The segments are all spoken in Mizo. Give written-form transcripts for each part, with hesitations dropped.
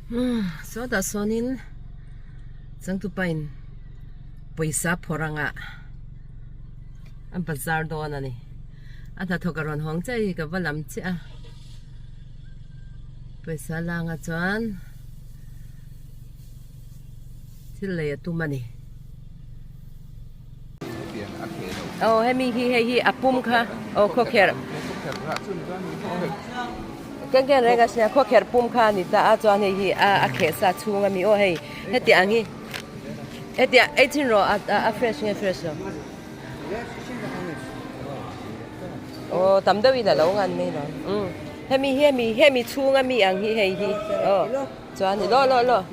Umm sawtah sawnin changtupain pawisa phawrh anga a bazar dawn a ni a hnathawk a rawn hawng chiah hi ka va lam chiah a pawisa langa chuan thil lei a tum a ni. Aw hemi hi hei hi a pum kha aw khawkherh ken ken reng a sia khawkherh pum kha a ni ta a chuan hei hi a a kheh sa chhung ami aw hei heti ang hi heti ei chhin rawh a a fresh nge fresh lo aw tam deuh in a lo ngan mai lo um hemi hi hemi hemi chhung ami ang hi hei hi aw chuan ni law law law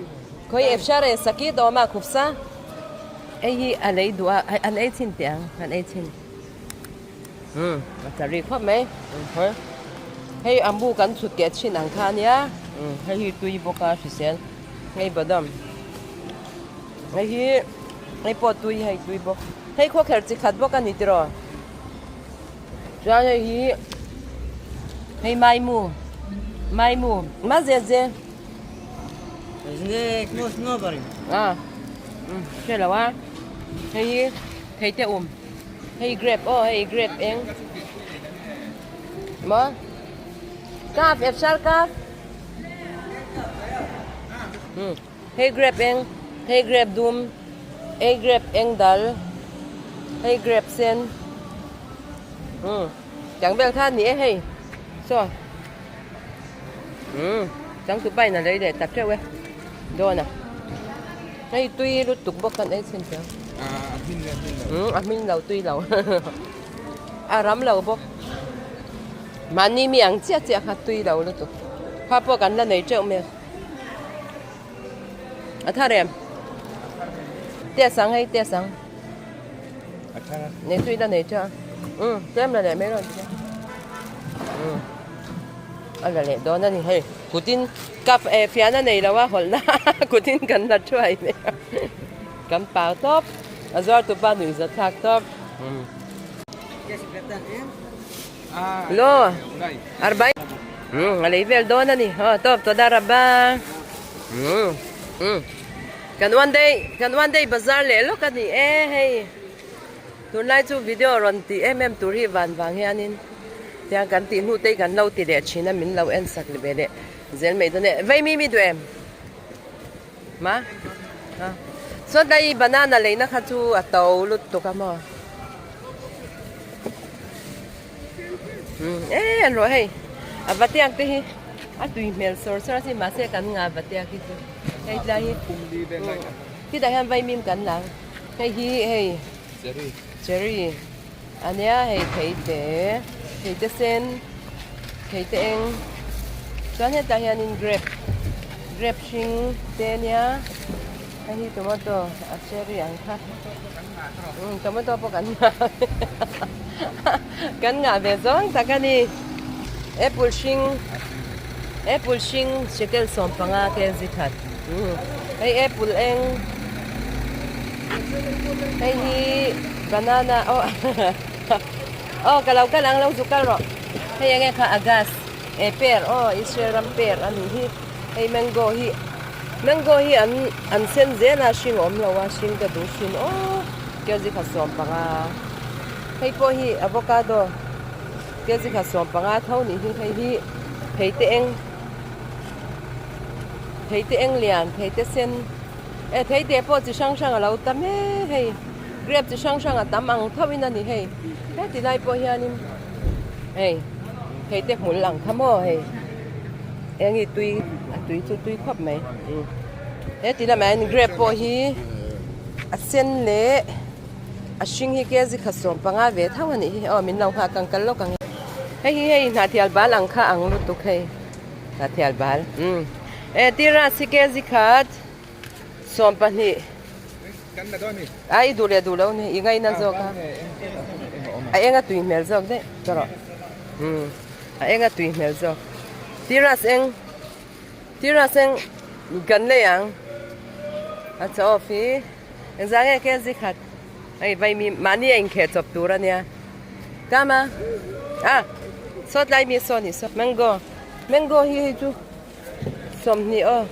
khawi efshare sakit awm a khupsa. Hei hi a lei duh a, an ei chhin teh ang, an ei chhin. Umm a tla ri khawp mai. Hei a mu kan chhut keh chhin ang kha ania. Umm hei hi tui bawk a hrisel. Hei badam. Hei hi hei pawh tui hei tui bawk. Hei khawkherh chi khat bawk a ni tiraw. Chuan hei hi hei maimu maimu ma ze ze. A hre lo a hei hi thei te awm hei grape aw hei grape eng maw kaf efsar kaf hei grape eng hei grape dum hei grape eng dal hei grape sen tiang vel kha a ni e hei saw. Umm changtupa in a lei leh ta teuh e dawn a hei tui lutuk bawk kan ei chhin teh umm a hmin lo tui lo a ram lo bawk mahni mi ang chiah chiah kha tui lo lutuk kha pawh kan la nei teuh mai a a thar em test ang hei test ang nei tui la nei teuh a umm tlem la leh mai rawn ti umm. A la leh dawn a ni hei kutin ka eh fiahna nei lo a hawlhna kutin kan la thuai mai a kan pau tawp a zuar tupa nuih za thlak tawp lo arbai a lei vel dawn a ni aw tawp tawh raba kan one day kan one day bazar leh lawk a ni e hei. Tunlai chu video rawn tih em em tur hi van vang hianin tiang kan tih hnu te hi kan lo ti leh thin a min lo en sak ve leh zel mai dawn e vei mi mi duh em ma ha saw tlai banana leina kha chu a to lutuk a maw e an rawh hei a va tiak te hi a tui hmel sawr sawr a sin mahse kan nga va tiak hi chu hei tlai hi khitah hian vaimim kan la ang. Hei hi hei cherry cherry a nia hei thei te thei te sen thei te eng chuan hetah hianin grape grape hring te ania hei hi tomato a cherry ang kha umm tomato pawh kan ngah kan ngah ve zawng tak a ni apple hring apple hring shekel sawmpanga kg khat umm hei apple eng. Hei hi banana aw aw ka lo kal ang lo zu kal rawh hei enge kha a gas eh per aw Israel ram per a nih hi hei mango hi mango hi an an sen zel a hring a awm lo a hring ka duh thin aw kg khat 15 hei pawh hi avocado kg khat 15 tho nih hi hei hi thei te eng thei te eng lian thei te sen. E thei te pawh chi hrang hrang a lo tam e hei grape chi hrang hrang a tam ang tho in a ni hei heti lai pawh hianin hei thei te hmul ang kha maw hei eng hi tui a tui chu tui khawp mai heti lamah hian grape pawh hi a sen leh a hring hi kg khat 15 ve tho a nih hi aw min lo nghak ang kal lawk ang hei hi hei hnahthial bal ang kha ang lutuk hei hnahthial bal umm e tiras hi kg khat. 12 A i duh leh duh lo ni i ngaina zawk a a eng a tui hmel zawk daih ka rawh umm a eng a tui hmel zawk tiras eng tiras eng kan lei ang a chaw off hi engzah nge kg khat hei vaimi mahni a inkheh chawp tur a nia kama a sawtlai mi saw ni saw mango mango hi hei chu 20 aw.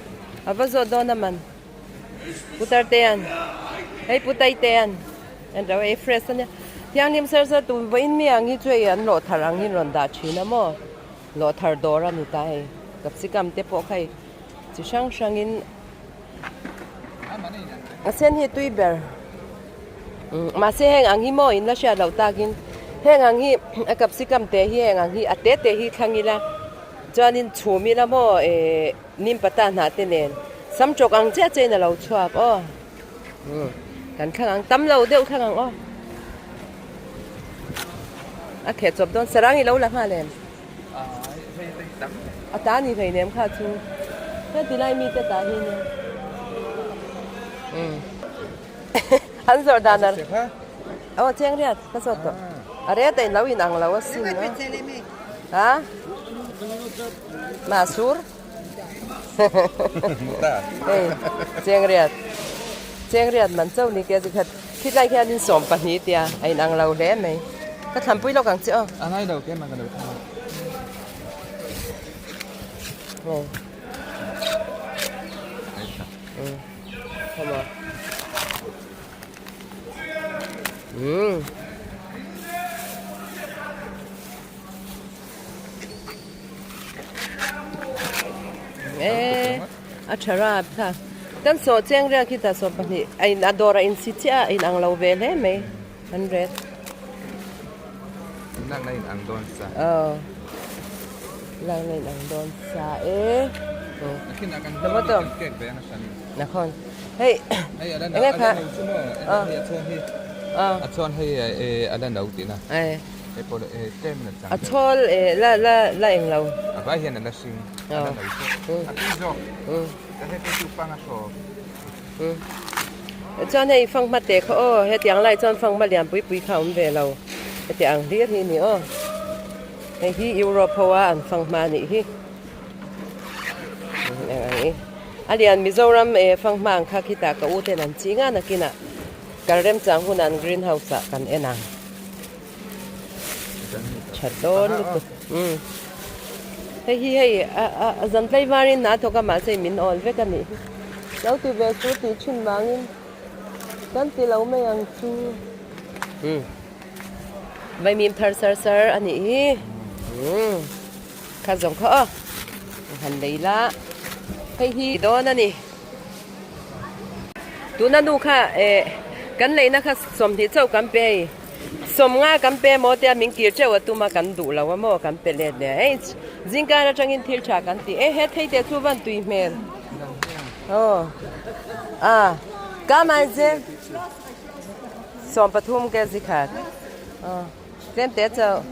A va zawt dawn a man. Putar te an hei putai te an an ro ei fresh a nia. Thianghlim sar sar tur vawiin mi ang hi chu hei an lawh thar ang hi an rawn dah thin a maw. Lawh thar dawr a ni ta hei. Capsicum te pawh kha hei chi hrang hrangin a sen hi tui ber. Mahse heng ang hi maw in la hriat loh takin heng ang hi a capsicum te hi heng ang hi a te te hi thlang ila chuanin chhum ila maw eh nim pata hnah te nen sam tawk ang chiah chiah in a lo chhuak aw kan thlang ang tam lo deuh thlang ang aw a kheh chawp dawn sarang i lo la nghal em a ta ni hleinem kha chu heti lai mite tah hi nia. An zawrh dan a aw chiang riat ka zawt tawh a rate a inlo inang lo a sin a ha mahsur hei chiang riat chiang riat man chauh ni ke chi khat khitlai khianin 12 tia a inang lo hle mai ka thlanpui lawk ang che aw a ngai lo keimah ka lo thlang a A tha rap kha. Kan sawh cheng riak hi tah 12 a in a dawr a insi chiah a inang lo ve hle mai an ret. Lakna in ang dawn sa. Aw. Lakna in ang dawn sa e. Nakhon. Hei. Enge kha. A chhawn hei a la no tihna. Hei pawh tlem in a chang. A chhawl la la la eng lo. A vai hian a la hring. A la no chu. A tui zawk. Hei pawh chu panga hraw. Chuan hei fanghma te kha aw hetiang lai chuan fanghma lian pui pui kha a awm ve lo. Hetiang hlir hi a ni aw. Hei hi Europe ho a an fanghma a nih hi. A lian Mizoram eh fanghma ang kha khitah ka u ten an ching a nakinah kal remchang hunah an green house ah kan en ang. Tha dawn lutuk. Umm. Hei hi hei a a zan tlei varin hna thawk a mahse min awl vek a nih hi. Lo ti ve chu tih thin vangin kan ti lo mai ang chu. Umm. Vaimim thar sar sar a nih hi. Umm. Kha zawng kha aw han lei la hei hi dawn a ni tuna nu kha eh kan leina kha 20 chauh kan pe hei 50 kan pe maw tia min kir teuh a tum a kan duh lo a maw kan pe let leh hei zingkar atangin thil tha kan ti e he thei te chu van tui hmel aw a ka mai che 13 ke zikhat aw. Tlem te chauh.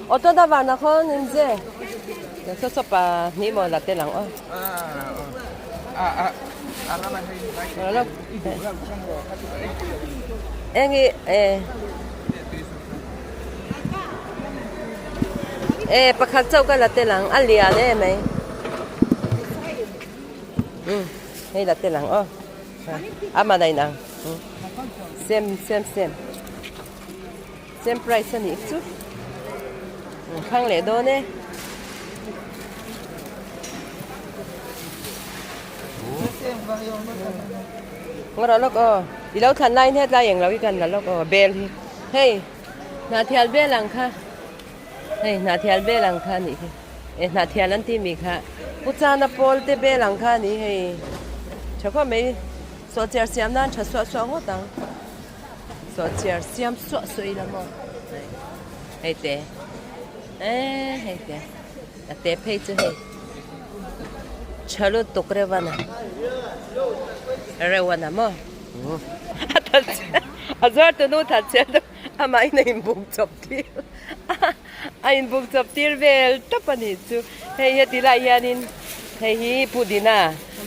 Auto da van ah khawn in ze. Saw saw pa hnih maw la tel ang aw. Eng hi e. E pakhat chauh ka la tel ang a lian em mai. Um hei la tel ang aw. A man a inang. Same same same. Same price a nih chu. An thlang leh dawn e. Ngarawh lawk aw. I lo thlan laiin hetlai eng lo hi kan la lawk aw bel hi. Hei hnah thial bel ang kha. Hei hnah thial bel ang kha a nih hi. E hnah thial an tih mi kha. Pu chana pawl te bel ang kha a ni hei. Tha khawp mai. Sawhchiar siam nan tha suah suah ngawt ang. Sawhchiar siam suah suah ila maw hei te eh hei te a te phei chu hei tha lutuk reuh a na reuh a na maw a that a zuar tunu that chiah chu amah in a inbuk chawp tir a inbuk chawp tir vel tawp a nih chu hei heti lai hianin hei hi pudina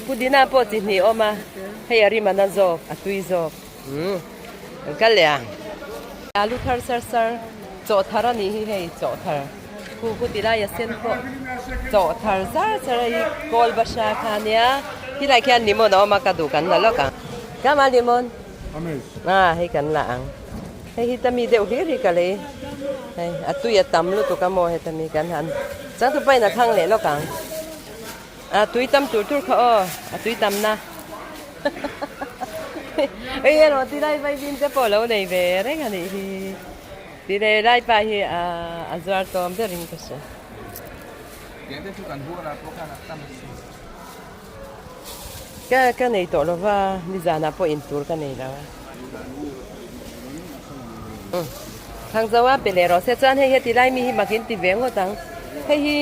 pudina pawh chi hnih a awm a hei a rim a na zawk a tui zawk. Umm kan kal leh ang. Alu thar sar sar chaw thar a nih hi hei chaw thar khu khu ti lai a sen pawh chaw thar zar zar a hi kawl basha kha a nia khilai khian limon a awm a ka duh kan la lawk ang come on limon ah hei kan la ang hei hi tami deuh hlir hi ka lei hei a tui a tam lutuk a maw hetami kan han changtupa in a thlang leh lawk ang. A tui tam tur tur kha aw, a tui tam na. Hei erawh ti lai vaivin te pawh lo nei ve reng a nih hi. Ti leh lai pa hi a zuar tawm ber in ka hria. Ka ka nei tawh lo va, nizanah pawh in tur ka nei lo a. Thangzo a pe leh rawh se chuan hei heti lai mi hi mak in ti ve ngawt ang. Hei hi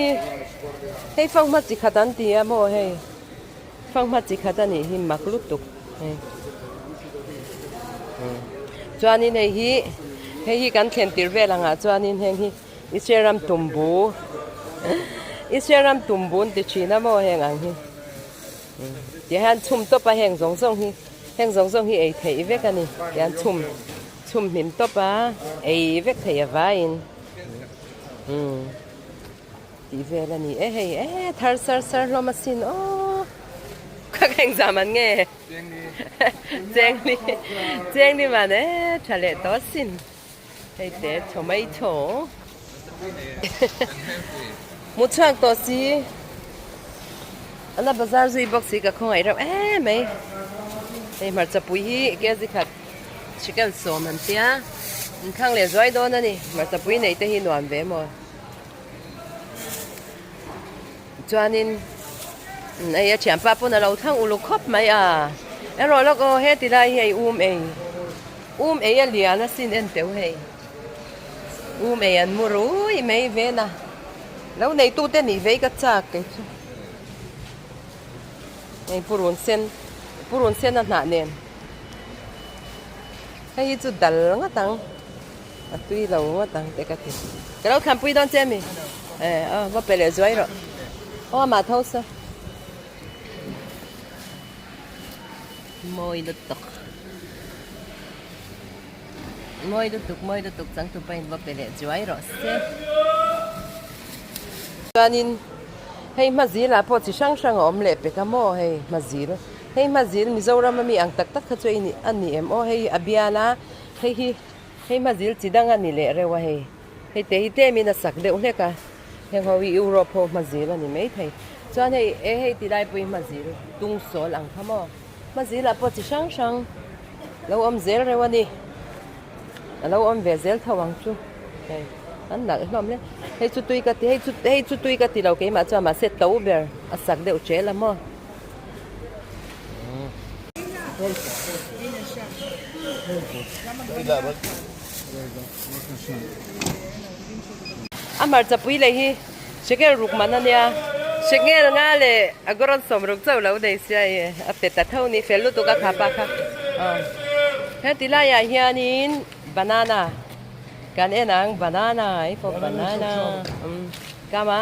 hei fanghma chi khat an ti a maw hei fanghma chi khat a nih hi mak lutuk hei. Chuanin hei hi hei hi kan thlen tir vel angah chuanin heng hi Israel ram tumbu Israel ram tumbu an ti thin a maw heng ang hi. Tih hian chhum tawp a heng zawng zawng hi heng zawng zawng hi ei theih vek a ni tihian chhum chhum hlim tawp a ei vek thei a vaiin umm tih vel a ni e hei e thar sar sar hlawm asin aw ka heng zam an nge chengli chengli man e tha leh tawh asin hei te tomato Hmu chhuak tawh si. Ana bazar zui bawk si ka khawngaih reuh em mai. Hei hmarcha pui hi kg khat chicken sawm an tia. An thlang leh zuai dawn a ni. Hmarcha pui neih te hi nuam ve maw. Chuanin hei a thianpa pawn a lo thlang uluk khawp mai a. Erawh lawk aw heti lai hi hei um ei. Um ei a lian asin en teuh hei. U mei an mu rui mai ven a, lo neitute nih vei ka chak kei chu. Hei purun sen, purun sen a hnah nen. Hei hi chu dal ngawt ang, a tui lo ngawt ang te ka ti. Ka lo thlanpui dawn che a mi? E aw va pe leh zuai rawh. Aw amah tho sa. Mawi lutuk. Mawi lutuk mawi lutuk changtupa in va pe leh zuai rawh se. Chuanin hei hmazil ah pawh chi hrang hrang a awm leh pek a maw hei hmazil hei hmazil Mizoram ami ang tak tak kha chu a ni em aw hei a bial a hei hi hei hmazil chi dang a ni leh reuh a hei hei te hi tlem in a sak deuh hlek a heng ho hi Europe ho hmazil a ni maithei chuan hei e hei ti lai pawh hi hmazil tung sawl ang kha maw. Hmazil ah pawh chi hrang hrang lo awm zel reuh a ni. A lo awm ve zel tho ang chu. Hei an nalh hlawm hle. Hei chu tui ka ti hei chu hei chu tui ka ti lo keimah chuan mahse to ber a sak deuh tel a maw. A hmarcha pui leh hi. Shekel ruk man a nia. Shekel nga leh a goron sawm ruk chauh lo nei sia i a pe ta tho ni fel lutuk a khapa kha. Aw heti laiah hianin banana kan en ang banana ei pawh banana umm kama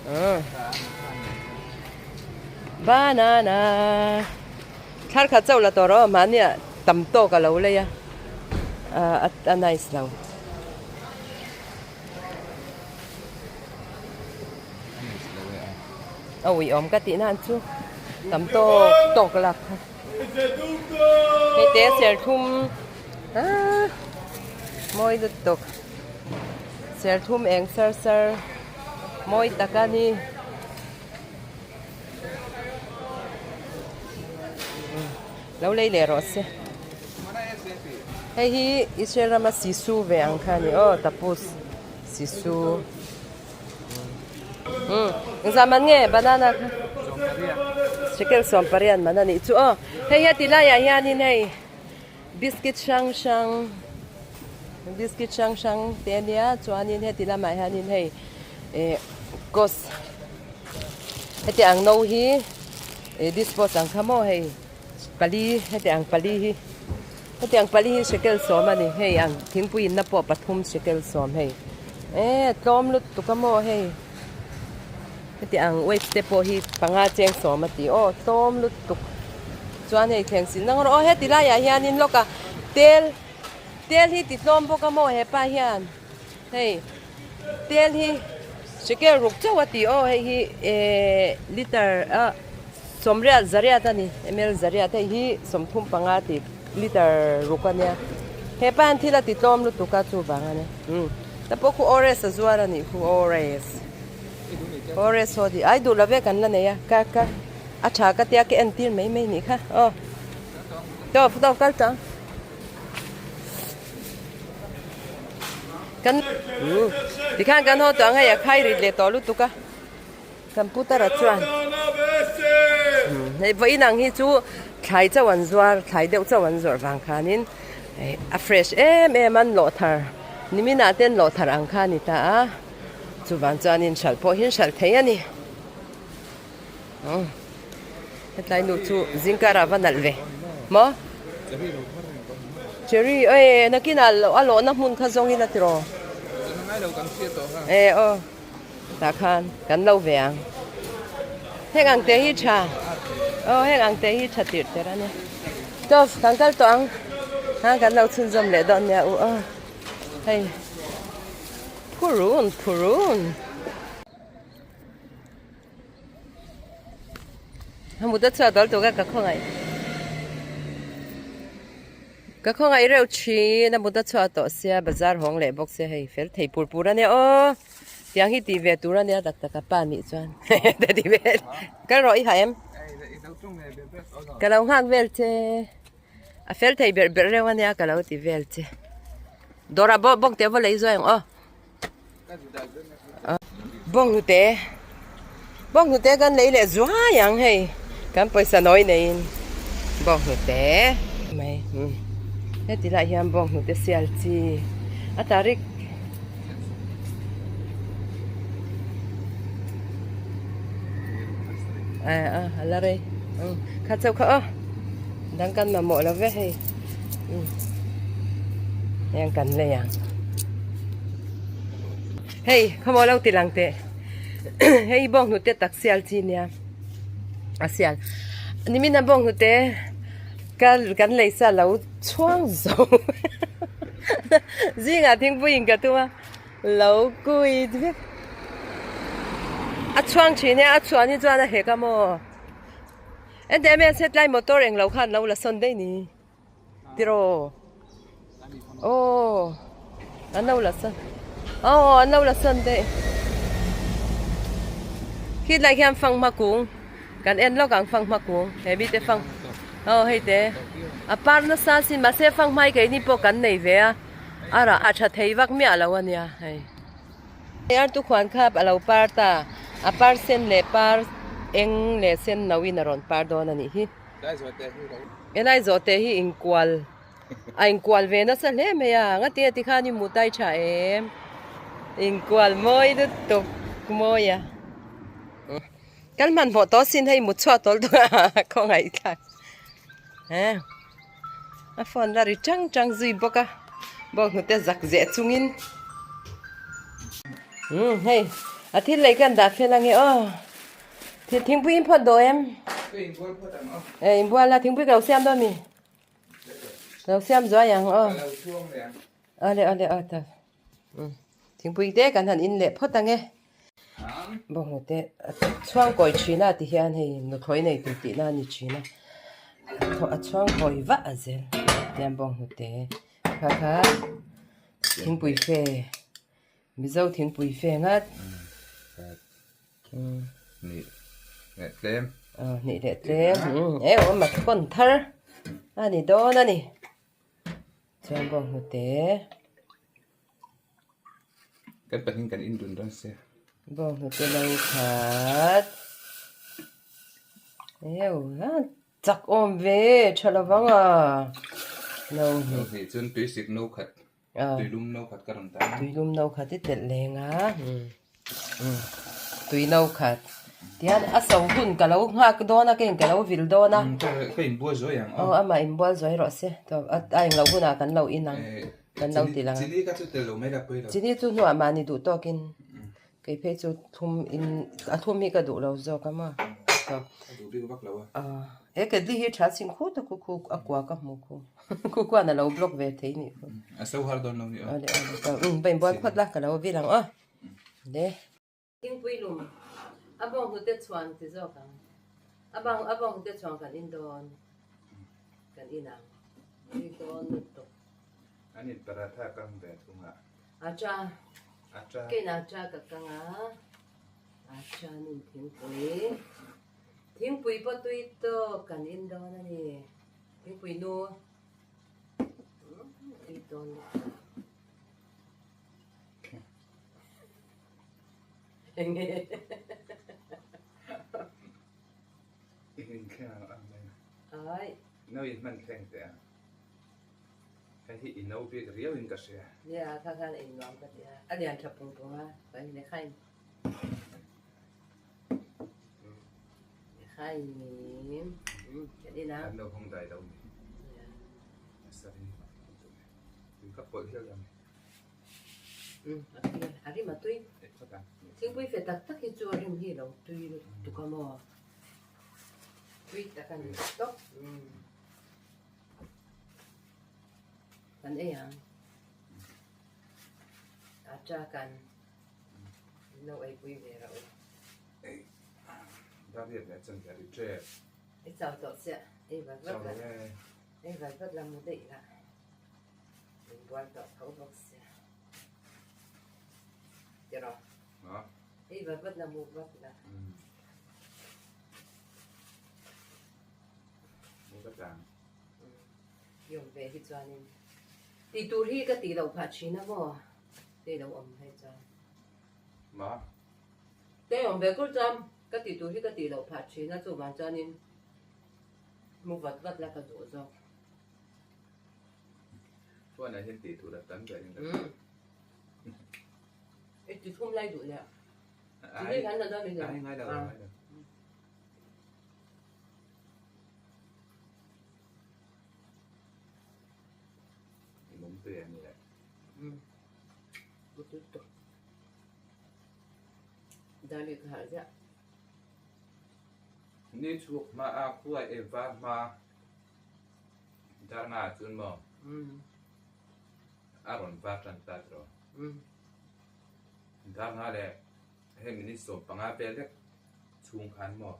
umm banana thlar khat chauh la tawh rawh mahnia tam tawk a lo lei a a nice lo. A uiawm ka tih nan chu tam tawk tawk lak kha. Hei te serthum ah mawi lutuk serthum eng sar sar mawi tak a ni. Lo lei leh rawh se. Hei hi Israel rama sisu ve ang kha a ni aw tapus sisu. Umm engzah man nge banana kha shekel sawmpariat man a nih chu aw. Hei heti laiah hianin hei biscuit hrang hrang biscuit hrang hrang te a nia chuanin heti lamah hianin hei eh kos heti ang no hi eh dispose ang kha maw hei. Pali heti ang pali hi heti ang pali hi shekel sawm a ni hei ang thingpui inna pawh pathum shekel sawm hei eh tlawm lutuk a maw hei heti ang waves te pawh hi panga cheng sawm a ti aw tlawm lutuk chuan hei thleng silna ngawr aw heti laiah hianin lawk a tel tel hi ti tlawm bawk a maw hepa hian hei tel hi shekel ruk chauh a ti aw hei hi eh liter ah. Sawmriat zariat a ni, ml zariat hei hi 35 tih liter ruk a nia. He pa hian thil a ti tlawm lutuk a chuvang a nia. Umm ta pawh khu ores a zuar a nih khu ores. Forest ho tih ai duh lo ve kan la nei a ka ka a tha ka tia ka entir mai mai nih kha aw tawp tawp kal tang kan tikhan kan haw tawh ang hei a khai rit leh tawh lutuk a computer ah chuan hei vawiin ang hi chu thlai chauh an zuar thlai deuh chauh an zawrh vang khanin a fresh em em a an lawh thar nimin ah te an lawh thar ang kha a ni ta a. Chuvang chuanin hralh pawh hi hralh thei a ni. Hetlai nu chu zingkar ah va nalh ve. Maw? Cherry e nakinah a lawhna hmun kha zawngin a tiraw. E aw tah khan kan lo ve ang. Heng ang te hi tha. Aw heng ang te hi tha tirh ter a nia. Tawp kan kal tawh ang. Ha kan lo chhunzawm leh dawn nia u aw. Hei. Purun purun. Hamuta chua dal tuka ka khawngaih. Ka khawngaih reuh thin a muta chua tawh sia bazar hawng leh bawk sia hei fel thei pur pur ania aw. Tiang hi tih ve tur ania tak tak a pa nih chuan te ti ve kal rawh i ha em. Ka lo nghak vel che. A fel thei berh berh reuh ania ka lo ti vel che. Dawrah bawk bawk te va lei zuai ang aw. Bawng hnute bawng hnute kan lei leh zuai ang hei kan pawisa nawi neiin bawng hnute mai heti lai hian bawng hnute sial chi a tarik a a la rei kha chauh kha aw. Dang kan mamawh lo ve hei heng kan lei ang hei khawmaw lo ti lang teh hei bawng hnute tak sial chi nia a sial nimin a bawng hnute ka kan lei sa lo chhuang zo zingah thingpui in ka tum a lo kui vek a chhuang thin e a chhuah ni chuan a hek a maw. Ente emaw hetlai motor englo khan lo la sawn daih ni tiraw aw an lo la sawn aw an lo la sawn daih khitlai khian fanghma kung kan en lawk ang fanghma kung he mite fang aw hei te a par nasa sin mahse fanghma hi keini pawh kan nei ve a a rah a tha thei vak miah lo ania hei. Ar tukhuan kha a lo par ta, a par sen leh par eng leh sen no in a rawn par dawn a nih hi. Helai zawhte hi inkual a inkual ve nasa hle mai a, ngati a tikhan i mu tai tha em? Inkual mawi lutuk mawi a. Kan hmanhmawh tawh sin hei mut chhuah tawlh tawh a khawngaih thlak. A phone la ri chang chang zui bawk a bawk hnute zak zeh chungin umm hei a thil lei kan dah fel ange aw thil thingpui in phawt daw em e inbual a thingpui ka lo siam dawn mi ka lo siam zuai ang aw awle awle aw ta umm thingpui te kan han in leh phawt ange. Bawnghnute chhuangkawi thin a ti hian hei nuthlawi nei tur tihna a ni thin a a chhuangkawi vah a zel tiang bawnghnute kha kha thingpui fe mizo thingpui fe ngat hnih leh tlem aw hnih leh tlem e awm a kawn thar a ni dawn a ni chuan bawnghnute. Kan pahnih kan indun dawn sia. Bawnghnute lo khat. Eo a chak awm ve tha lovang a. No hnih chuan tuisik no khat. Tuilum no khat ka rawn tan a. Tuilum no khat i telh leng a. Tui no khat. Tihian a so hun ka lo nghak dawn a, keiin ka lo vil dawn a. Ka inbual zuai ang. Aw amah inbual zuai rawh se. A englo hunah kan lo in ang. Kan lo ti lang a. Chini ka chu tel lo mai la pawi lo. Chini chu hnuah mahni duh tawkin kei phei chu thum in a thum hi ka duh lo zawk a maw. A duh bik vak lo a. He ketli hi tha chhin khut a khu khu a kua ka hmu khu. Khu khuan a lo block ve thei nih khu. A so har dawn lo ni aw. Awle awle um va inbual phawt la ka lo vil ang aw. Le. Thingpui lum a bawng hnute chhuan ti zawk ang. A bang a bawng hnute chhuan kan in dawn kan in ang tui dawn lutuk. An in paratha kang ve thung a. Acha. Acha. Kein acha ka kang a. Ah chuanin thingpui thingpui pawh tui tawk kan in dawn a ni thingpui nu tui dawn lutuk enge In thleng ang ang mai ai no in hman thleng teh ang hei hi i no bik riau in ka hria nia kha khan a innuam ka ti a a lian tha pung pung a chuan lehkha in An lo hawng dai lo ni. Tui ka pawlh hial ang. A rim a tui. Thingpui fe tak tak hi chu a rim hi lo tui lutuk a maw. Tui tak a ni tawp. Kan ei ang. A ṭak an. No ei pui ve rawh u. Ei, Dariat leh chan hian i ṭep. I chau tawh chiah, ei vat vat la. Ei vat vat la mu daih la. Min bual tawh tho bawk sia. Ti rawh. Ha? Ei vat vat la mu vat la. Mu vat ang. I awm ve hi chuanin tih tur hi ka tih loh phah thin a maw? Tei lo awm phei chuan. Ma? Tei awm ve kur chuan ka tih tur hi ka tih loh phah thin a, chuvang chuanin mu vat vat la ka duh zawk. Phone ah hian tih tur a tam ber in ka hria. I ti thum lai duh leh. Ti hi kan la dawn mi Ai ngai lo ngai lo. I mum tui a ni le. Mu tui tawh. Dali ka harh ziah. Ni chhuk hma a khua e var hma dar nga ah chuan maw a rawn var tan ta tiraw. Dar nga leh hei minute 15 vel lek chhung khan maw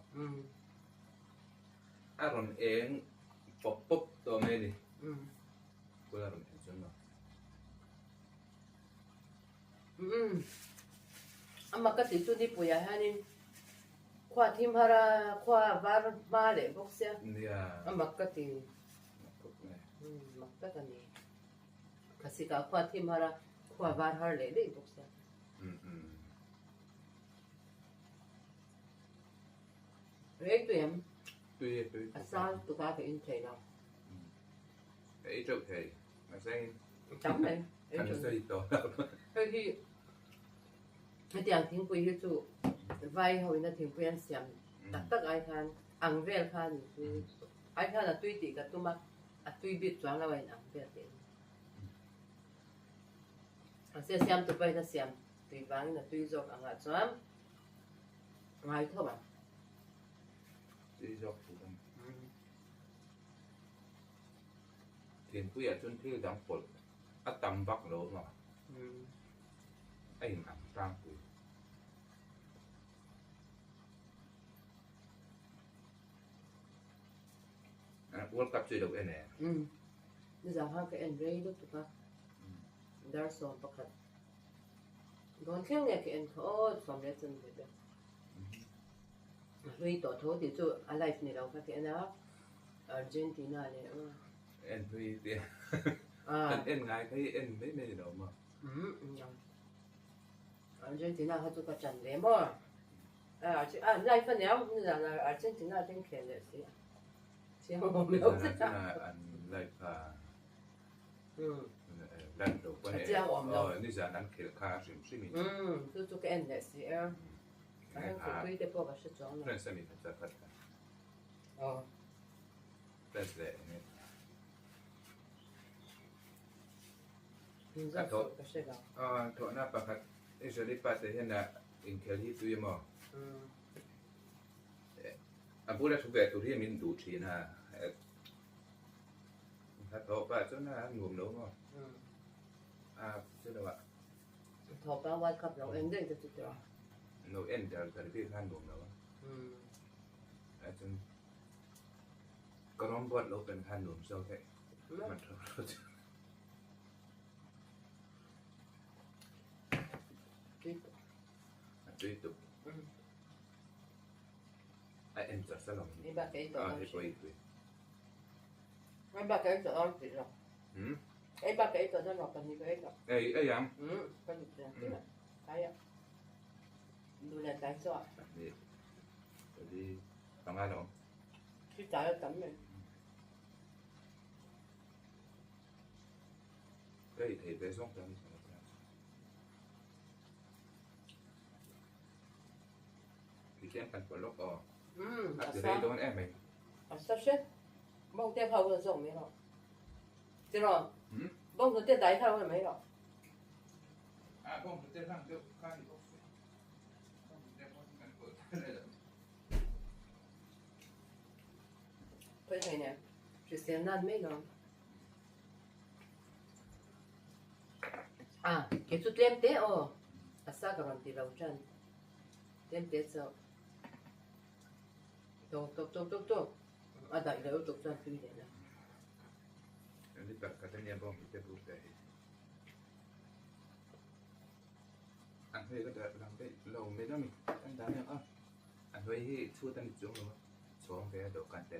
a rawn eng pawp pawp tawh mai a ni. Kul a rawn en chuan maw. Ama ka tih chu nipuiah hianin khua thim har a, khua var hma leh bawk sia. Nia. Amak ka ti. Mak khawp mai. Mak tak a ni. Khasika khua thim har a, khua var har leh daih bawk sia. Rei tui em? Tui e tui. A sal tuka ka in thei lo. Ka ei teuh thei. Mahse tam mai. Kan sawi tawh lo. Hei hi hetiang thingpui hi chu vai ho ina thingpui an siam tak tak ai khan ang vel kha ni tui ai khan a tui tih ka tum a, a tui bik chuang lo a in ang vel tih a ni. Mahse siam tu pawhin a siam tui vangin a tui zawk angah chuan ngai tho ang. Tui zawk tur a ni. Thingpuiah chuan thil dang pawlh a tam vak lo maw? A in ang tlangpui. World Cup chu i lo en e? Nizan khan ka en rei lutuk a, dar 11 dawn thleng nge ka en kha aw sawm leh chan ve te. A hlui tawh tho tih chu a live ni lo kha ka en a. Argentina leh a. En hlui te kan en ngai kha hi en mai mai ni lo maw? Argentina kha chu ka ṭan ve maw? A live a nia nizan ah Argentina te an khel leh si a. Chiang awm lo zet a. Nizan ah an live kha live lo pawh a chiang awm lo. Nizan an khel kha hrim hrim in. Chu chu ka en leh si a. A heng khawpui te pawh ka hre chuang lo. France a mi kha chu a khat kha. Aw. Test leh enge. Min zawk suh ka hre lo. Aw thawhna pakhat Israeli pa te hian a inkhel hi tui emaw? A bula thu ve tur hi min duh thin a. A thawh pah chuan a nuam lo maw? A chu lo ah. Thawh pah World Cup lo en daih te chu tiraw? Lo en dar dar bik kha a nuam lo a. A chuan ka rawn buat lo pen khan nuam zawk daih hman tho tho chu. Tui tuk. A tui tuk. A en char sa lo. Hei bak ka ei tawh dawn si. Hei bak ka ei tawh dawn tih lo. Hei bak ka ei tawh dawn lo pahnih ka ei tawh. Ei ei ang. Ka lut chiang chiang a. Tlai a. Duh leh tlai chaw a. Pahnih. Pali. Panga lo. Khi tlai a tam mai. Ka ei thei ve zawng ta ni. Tihian kan pawh lawk aw. A ti rei dawn em mai. A sa hre. Bawng te kha ula zawk mai rawh. Tiraw? Bawng hnute dai kha ula mai rawh. A bawng hnute hlang deuh kha ni bawk se. Bawng hnute pawh hi kan pawlh thar leh lo. Pawi thei nen. Hrisel nan mai lo. A, kei chu tlem te aw. A sa ka rawn ti lo tan. Tlem te chauh. Tawk tawk tawk tawk tawk. A daih leh lutuk chuan tui leh la. Ni tak khat ania bawng hi te bur te hi. A hnuai ka dah lang daih lo mai deuh a ni. Kan dah mek a. A hnuai hi chhut a ni chuang lo a. Chhawng ve a dawhkan te.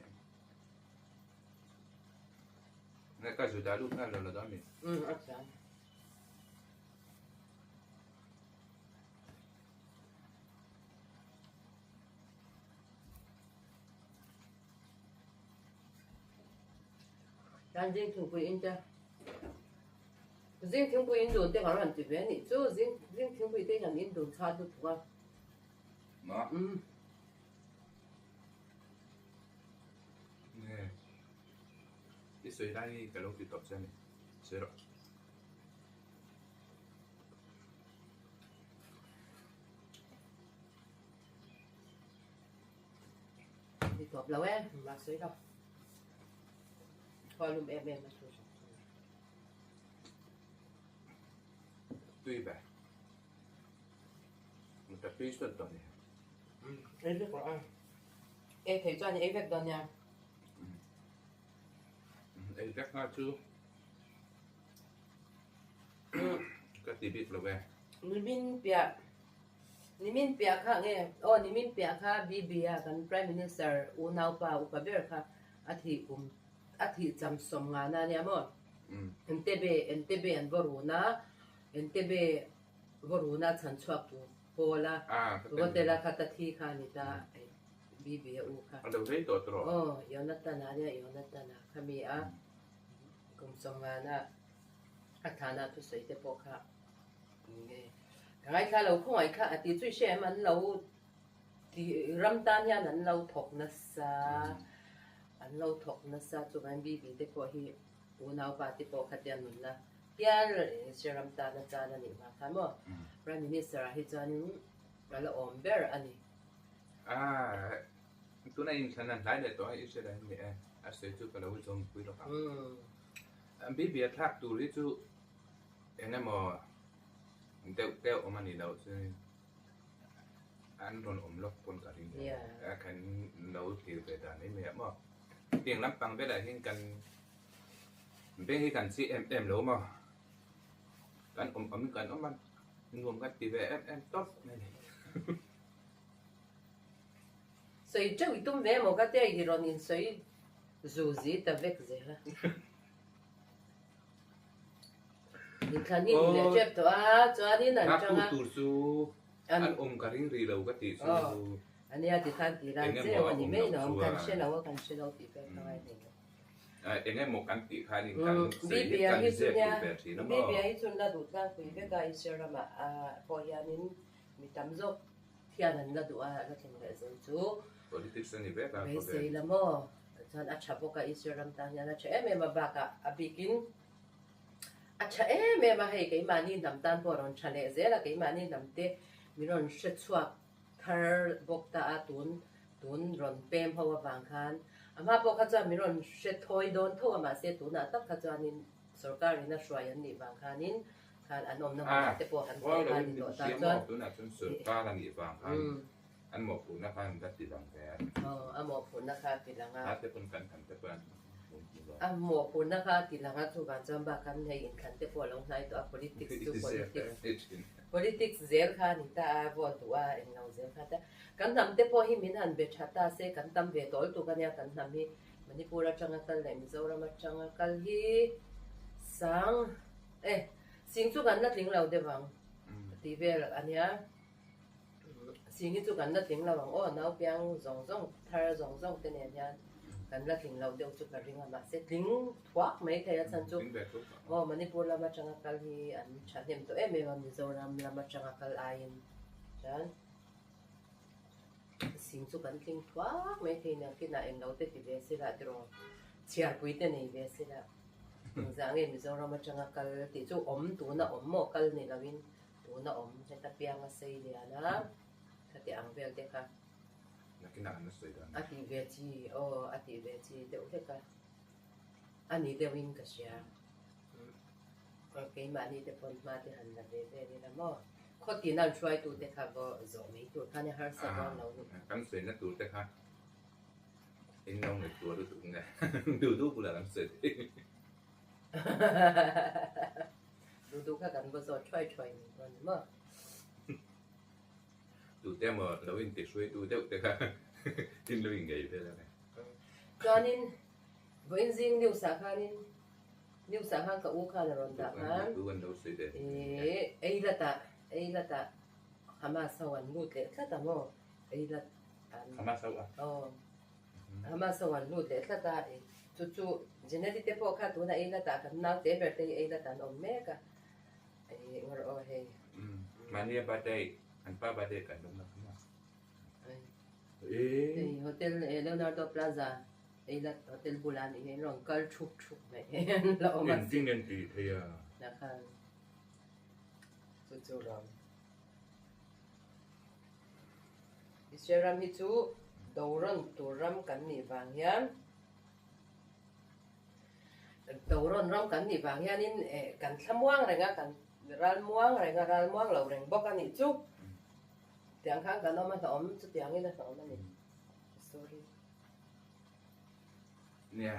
Nge ka zu dah lut nghal lo la dawn mi? Umm a thiam. Tan zing thingpui in te zing thingpui in dun te kan rawn ti ve a nih chu zing zing thingpui te hian in dun chhuat lutuk a. Ma. Umm. Nge i sawi lai hi ka lo ti tawp che a ni sawi rawh. Ti tawp lo e mah sawi lo khaw lum em em a thu hran thung. Tui ve. Ka tui sawt dawn e. Ei vek rawh a. Ei thei chuan i ei vek dawn nia. Ei vek nghal chu ka ti bik lo e. Nimin piah Nimin piah kha nge aw nimin piah kha BB a kan Prime Minister unaupa upa ber kha a thih kum a thih cham sawm ngana ania maw? Entebbe Entebbe an va run a Entebbe va run a chhan chhuak tu pawl a Votela kha ta thi kha a ni ta BB a u kha. A lo rei tawh tawh. Aw Yonathan-a ania Yonathan-a kha mi a kum sawm ngana a thana thusawi te pawh kha nge ka ngaithla lo khawngaih kha a ti chu i hre em an lo ti ram tan hian an lo thawk nasa an lo thawk nasa chuvangin BB te pawh hi unaupa te pawh khatia nunna hial ram tana chan a nih vang khan maw Prime Minister ah hi chuanin a la awm ber a ni. Ah, tuna inthlan a hnai leh tawh a Israel ah hian ni e, a sawi chu ka lo zawm pui lawk ang. Bibi a thlak tur hi chu eng emaw deuh deuh awm a nih loh chuan an rawn awm lawk pawn ka ring a, kan lo thlir ve dan mai mai ah maw. Tiang lampang velah hian kan beng hi kan chi em em lo maw, kan awm awm in kan awm a, nuam kan ti ve em em tawp mai a ni. Sawi teuh i tum ve maw ka tia i rawn insawi zu zi ta vek zel a. Inthlan hi ni leh tep tawh a, chuanin an tang a. Nghaktu tur chu an awm ka ring rih lo ka tih chu. Ania ti khan ti ran zeuh a ni mai lo, kan hre lo a, kan hre lo tih pek ka ngai hlei lo. Eng emaw kan tih khanin kan sawi hi kan zep duh ve thin a maw? BBA hi chun la duh tlangpui vek a, Israel ramah pawh hianin mi tam zawk hian an la duh a, la thleng leh zel chu. Politics a ni vek a khawvel. Beisei la maw? Chuan a tha bawk a, Israel ram tan hian a tha em em a, bakah a bikin a tha em em a, hei keimahni hnam tan pawh a rawn tha leh zel a, keimahni hnam te min rawn hre chhuak thar bawk ta a, tun tun rawn pem ho avang khan a hma pawh kha chuan min rawn hre thawi dawn tho a, mahse tunah tak kha chuanin sorkar in a hruai an nih vang khanin khan an awmna hmunah te pawh han thawh kha a ni tawh ta chuan. Tunah chuan sorkar a nih vang khan an mawhphurhna khan ka ti lang ve a. Aw, a mawhphurhna kha a ti lang a. Hna te pawn kan tham te pawh an. A mawhphurhna kha a ti lang a, chuvang chuan bakah hei inthlan te pawh a lo hnai tawh a, politics chu politics, politics zel kha a ni ta a, vote duh a englo zel kha ta. Kan hnam te pawh hi min han be tha ta se, kan tam ve tawl tuk a nia, kan hnam hi Manipur atanga kal leh Mizoram atanga kal hi sang e, sing chu kan la tling lo deuh ang tih vel a nia. Sing hi chu kan la tling lo ang aw, naupiang zawng zawng thar zawng zawng te nen hian kan la tling lo deuh chu ka ring a, mahse tling thuak mai thei a chhan chu aw Manipur lam atanga kal hi an thahnem tawh em em a, Mizoram lam atanga kal aiin chuan sing chu kan tling thuak mai thei nia, kinah englo te ti ve sila tiraw chhiarpui te nei ve sila engzah nge Mizoram atanga kal tih chu awm tuna awm maw kal ni loin. Tuna awm heta pianga sei lian a, khati ang vel te kha. Nakinah an la sawi dan. A tih ve chi, aw a tih ve chi deuh hlek a, a ni deuhin ka hria. Keimahni te pawn hma te han la ve vel ila maw? Khawtin an hruaitu te kha vaw zawh mai tur khan i harsa dawn lo ni. Kan sawina tur te kha in lo ngaihtuah lutuk nge duh duh bulah kan sawi thei. Duh duh kha kan va zawt thuai thuai ni dawn ni maw? Tute emaw lo inti hruaitu deuh te kha in lo inngei vel a ni. Chuanin vawiin zing news ah khanin news ah khan ka u khan a rawn dah khan ih Eilat ah Eilat ah Hamas ho an lut leh tlat a maw Eilat an Hamas ho a? Aw. Hamas ho an lut leh tlat a, chu chu Jeneti te pawh kha tuna ei la tah kan naute ber te hi ei la tah an awm mek a, ih ngawr aw hei. Mahni a birthday, an pa birthday kan lawm na kha. Hei hotel Leonardo Plaza ei la hotel bulah nih hian rawn kal thup thup mai hei an la awm a. Engtin an tih thei a? Na khan chu chu ram. Israel ram hi chu dorawn tur ram kan nih vang hian dorawn ram kan nih vang hianin eh kan thlamuang reng a, kan ral muang reng a, ral muang lo reng bawk a nih chu. Tiang khan kan awm a hlawm, chutiangin a hlawm a ni. Sorry. Nia,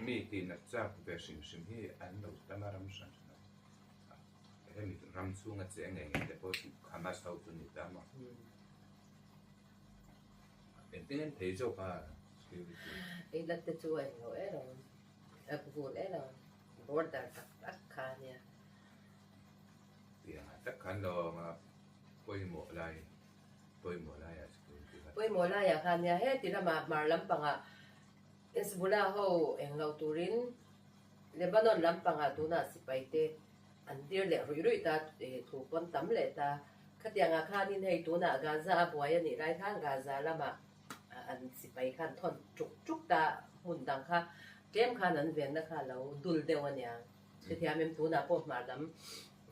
mi tihna chak ve hrim hrim hi an lo tam a ram hran hran a. Hemi ram chhunga che ngei ngei te pawh chu Hamas ho chu ni ta maw? Engtin an thei zawk a security. Eilat te chu a englo em ang, a vul em ang, border tak tak kha ania. Tiang ah tak khan lawng a pawimawh lai, pawimawh lai ah security kha. Pawimawh lai ah khan nia heti lamah hmar lampangah Hezbollah ho englo turin Lebanon lampangah tunah sipai te an tir leh ruih ruih ta, thu pawn tam leh ta. Khatiangah khanin hei tunah Gaza a buai a nih lai khan Gaza lamah an sipai khan thawn tuk tuk ta, hmun dang kha tlem khan an venna kha a lo dul deuh a nia. Chutiang em tunah pawh hmar lam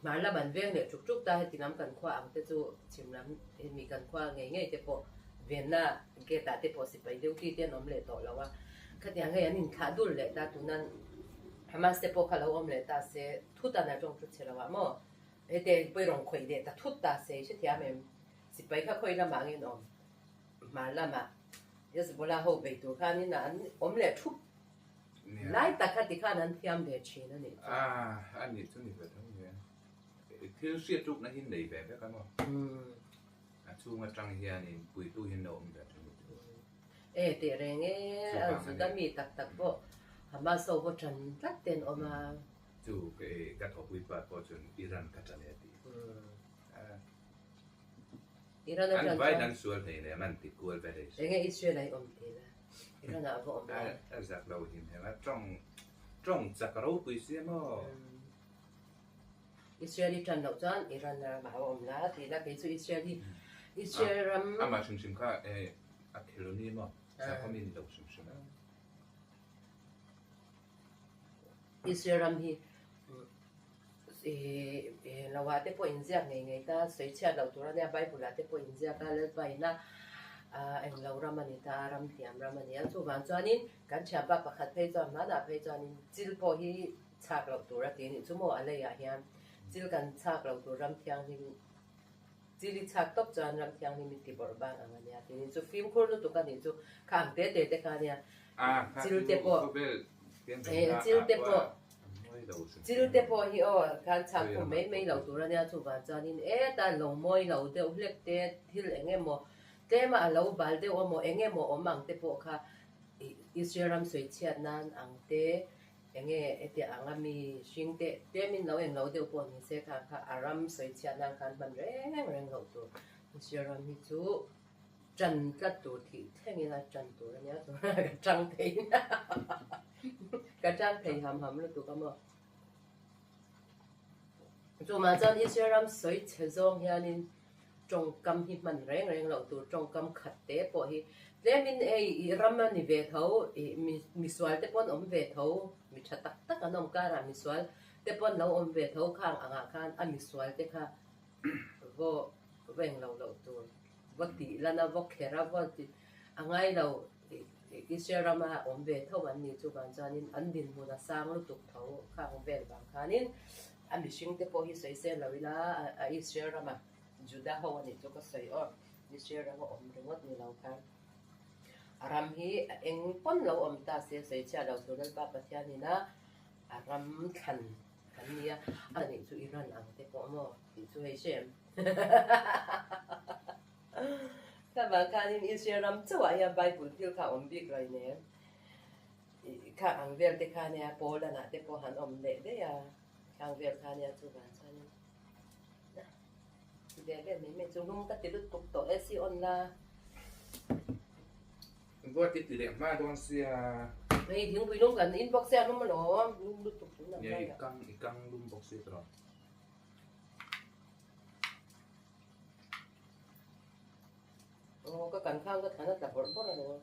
hmar lam an veng leh tuk tuk ta, heti lam kan khua ang te chu chhim lam hemi kan khua ngei ngei te pawh venna gate ah te pawh sipai duty te an awm leh tawh lo a. Khatiang hei an inthlah dul leh ta tunan Hamas te pawh kha lo awm leh ta se thut an a tawng thu che lo ah maw? Hete pawi rawn khawih leh ta thut ta se i hrethiam em? Sipai kha khawi lamah nge an awm? Hmar lamah Hezbollah ho bei tur khanin an awm leh thup lai tak kha tikhan an thiam ve thin a nih chu. Ah, a nih chu ni ve tho nge. Thil hriat rukna hi nei ve vek a maw? A chhung atang hianin puitu hi an lo awm ve thin a nih chu. E teh reng e, a Juda mi tak tak pawh Hamas ho pawh ṭan tlat te an awm a. Chu ka thawpui pa pawh chuan Iran ka ṭan e a ti. Iran a ṭan chuan. An vain an sual hnei leh an ti kual vel ei. Enge Israel ah i awm tih la, Iran ah va awm la. A zak lo him hem a, ṭawng ṭawng chak ropui si maw. Israel i ṭan loh chuan Iran ramah va awm la tih la, kei chu Israel hi Israel ram. Amah hrim hrim kha A thil ni maw? Sakhaw mi ni lo hrim hrim a. Israel ram hi lo ah te pawh inziak ngei ngei ta, sawi chhiat loh tur a nia, Bible ah te pawh inziak a, Lalpa ina englo ram a ni ta, ram hniam ram a ni a. Chuvang chuanin kan thianpa pakhat phei chuan hmanah phei chuanin chil pawh hi chhak loh tur a ti a nih chu maw a leiah hian chil kan chhak loh tur ram thianghlim Chili chhak tawp chuan ram thianghlim i ti bawrh bang ang a nia tih ni chu fimkhur lutuk a nih chu kha ang te te te kha nia A, kha chil chu te pawh. Khawvel Chil te pawh chil te pawh hi aw khan chhak khum mai mai lo tur a nia chuvang chuanin heta lo mawi lo deuh hlek te thil eng emaw tlema a lo bal deuh emaw eng emaw awm ang te pawh kha Israel ram sawi chhiat nan ang te eng nge hetiang anga mi hring te tlemin lo eng lo deuh pawh ni se kha kha a ram sawi chhiat nan khan hman reng reng loh tur Israel ram hi chu Ṭan tlat tur thih thleng ila ṭan tur a nia chuan ka ṭang thei ka ṭang thei ham ham lutuk a maw. Chumah chuan Israel ram sawi chhe zawng hianin ṭawngkam hi hman reng reng loh tur ṭawngkam khat te pawh hi tlemin hei i ram a ni ve tho ih misual te pawn awm ve tho mi ṭha tak tak an awm karah misual te pawn lo awm ve tho khang angah khan a misual te kha vaw veng lo loh tur. Va tih lan a, va kher a, va ti a ngai lo. Israel rama awm ve tho an ni chuvang chuanin an dinhmun a sang lutuk tho khang vel vang khanin a mihring te pawh hi sawi sel lo ila a Israel rama Juda ho a nih chu ka sawi aw. Israel rama awm ringawt ni lo khan a ram hi a eng pawn lo awm ta se sawi chhiat lo tur Lalpa Pathianin a a ram thlan kan nia a nih chu Iran ang te pawh maw tih chu hei hre em. Kha vang khanin Israel ram chauhah hian Bible thil kha a awm bik lo inem. Kha ang vel te kha nia Poland ah te pawh han awm leh daih a, khang vel kha nia chuvang chuanin ti ve vel mai mai chu lung ka ti lutuk tawh e si on la. Vote i ti leh hma dawn sia. Hei thingpui lung kan in bawk sia lum alawm lum lutuk tun ang lai ah. I kang lum bawk sia tawh. Aw ka kan khang ka thlan a tla bawrh bawrh alawm.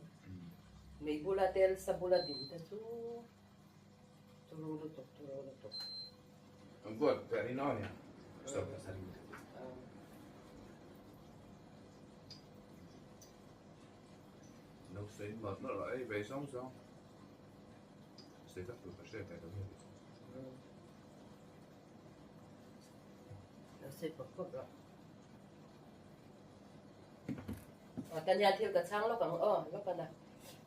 Mei bula tel sa bula din te chu turu lutuk turu lutuk. An vote ber in aw nia. Stop ka sari. No sawi mawlh mawlh rawh ei ve zawng zawng. Sawi vak tur ka hre ve lo nge. Lo sawi pawp pawp rawh. Aw tan hian thil ka chhang lawk ang aw lawk a na.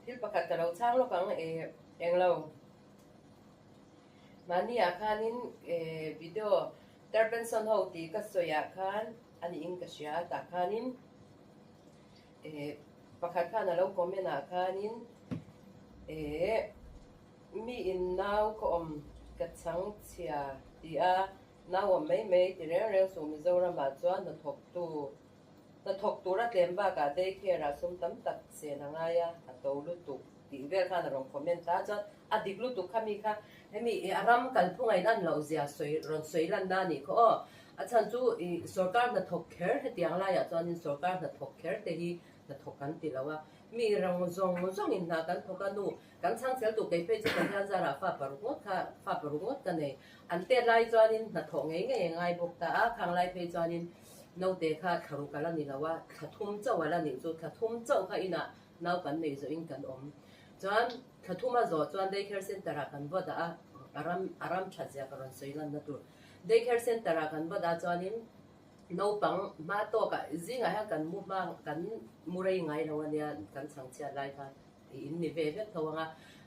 Thil pakhat ka lo chhang lawk ang eh englo. Mahni ah khanin eh video Turbenson ho tih ka sawi ah khan a niin ka hria a tah khanin eh pakhat khan a lo comment ah khanin eh Mi in nau ka awm ka chhang chhia ti a, nau awm mai mai ti reng reng suh Mizoram ah chuan hnathawktu hnathawk tura tlem bakah day care ah sum tam tak sen a ngai a, a to lutuk tih vel khan a rawn comment a, chuan a dik lutuk kha mi kha hemi i a ram kalphung a in an loh zia sawi rawn sawi lan na anih kha aw, a chhan chu i sorkar hnathawk kher hetiang laiah chuanin sorkar hnathawk kher te hi hnathawk kan ti lo a, mi rang zawng zawngin hna kan thawk a nu Kan chhang chel tuk kei phei chu Pathian zarah fa paruk ngawt kha fa paruk ngawt ka nei. An tet lai chuanin hnathawh ngei ngei a ngai bawk ta a, khang lai phei chuanin naute kha thla ruk a la ni lo a, thla thum chauh a la nih chu, thla thum chauh kha inah nau kan nei zawhin kan awm. Chuan thla thum a zawh chuan Day Care Centre ah kan va dah a, a ram a ram that zia ka rawn sawi lanna tur. Day Care Centre ah kan va dah chuanin naupang hma tawkah zingah hian kan mu hma kan mu rei ngai lo a nia kan chhang chhiat lai khan. Tih in ni ve vek tho ang a,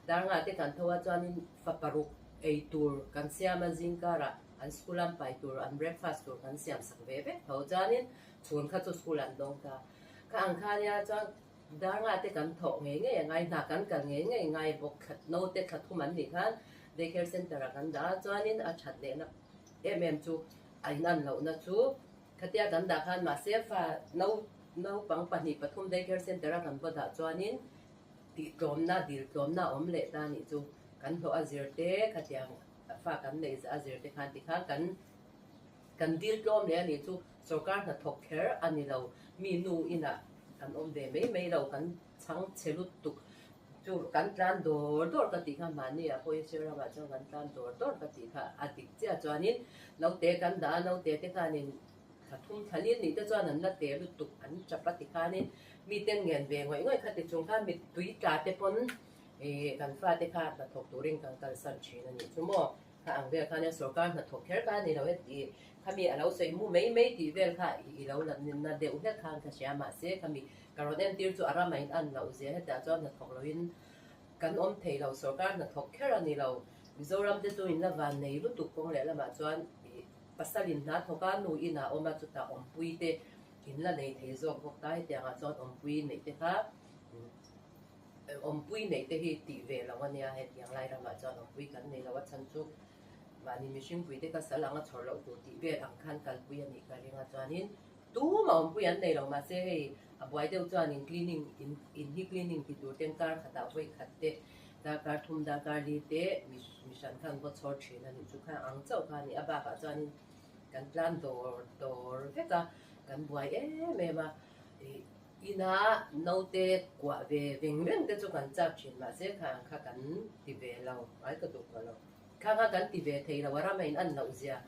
Darnga te kan tho a chuanin fa paruk ei tur kan siam a zingkarah an school an pai tur an breakfast tur kan siam sak ve vek tho chuanin chhun kha chu school an dawng ta. Kha ang kha nia chuan Darnga te kan thawh ngei ngei a ngai hna kan kal ngei ngei ngai bawk thla naute thla thum an nih khan day care center ah kan dah a chuanin a that lehna em em chu a inan lohna chu khatia kan dah khan mahse fa no Naupang pahnih pathum daycare center a kan va dah chuanin tihtlawmna, diltlawmna a awm leh ta nih chu kan hlawh a zir te, khatiang fa kan neih a zir te khan tikhan kan kan diltlawm leh a nih chu sorkar hnathawk kher a ni lo, mi nu inah kan awm ve mai mai lo, kan chhang chhe lutuk chu kan tlan dawr dawr ka tih kha mahni ah pawh Israel ramah chuan kan tlan dawr dawr ka tih kha a dik chiah chuanin naute kan dah a, naute te khanin Thla thum thla lin nih te chuan an la te lutuk an tap a ti khanin miten ngen ve ngawih ngawih kha ti chung khan mittui tla te pawn ih kan fate kha hnathawk turin kan kalsan thin a nih chu maw. Kha ang vel khan sorkar hnathawk kher kha a ni lo e tih khami a lo sawi mu mai mai tih vel kha i lo la na deuh hlek khan ka hria mahse khami ka rawn entir chu a rama in an loh zia hetah chuan hnathawk loin. Kan awm thei lo, sorkar hnathawk kher a ni lo. Mizoram te chu in la van nei lutuk kawng leh lamah chuan pasal in hna thawk a, nu in a awm a, chutah awmpui te in la nei thei zawk bawk ta. Hetiangah chuan awmpui neih te kha awmpui neih te hi tih ve lo a nia, hetiang lai ramah chuan awmpui kan nei lo a chhan chu mahni mihringpui te kha sal anga chhawr loh tur tih vel ang khan kalpui a nih ka ring a chuanin Tumah awmpui an nei lo mahse hei a buai deuh chuanin cleaning in in hi cleaning ti tur ten kar khatah vawi khat te darkar thum darkar li te mi mi hran khan vaw chhawr thin a nih chu kha ang chauh kha a ni a bakah chuanin kan tlan dawr dawr vek a kan buai em em a ih ina naute kuah ve veng veng te chu kan chak thin mahse kha ang kha kan ti ve lo ai ka duh tawh lo kha kha kan ti ve thei lo a ram a in an loh zia.